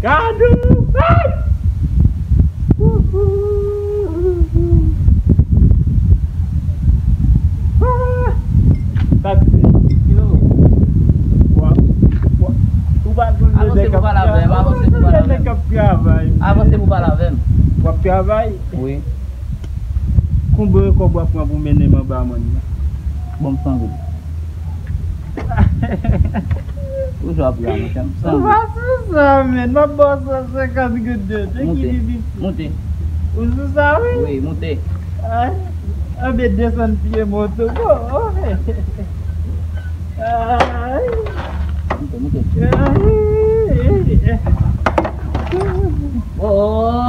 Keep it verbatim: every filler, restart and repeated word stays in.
Gad ou! Ay! Wouhou! Ah! Sa k di? Yo. Wa, wa, ou pa konn nèg k ap travay. Avanse pou pale avè m, avanse pou pale avè m. W ap travay? Wi. Konbyen kòb w ap pran pou mennen m anba mòn nan? Bon, m san goud. Ou jwe ap la, monchè, m san goud. Ou pa sou sa, men. M ap ba w san senkant goud de. Te ki difisil. Moute. Ou sou sa, wi? Wi, moute. Ay, anben desann pye moto. Bon, ok. Ay. Moute, moute. Ay. Oh, oh, oh.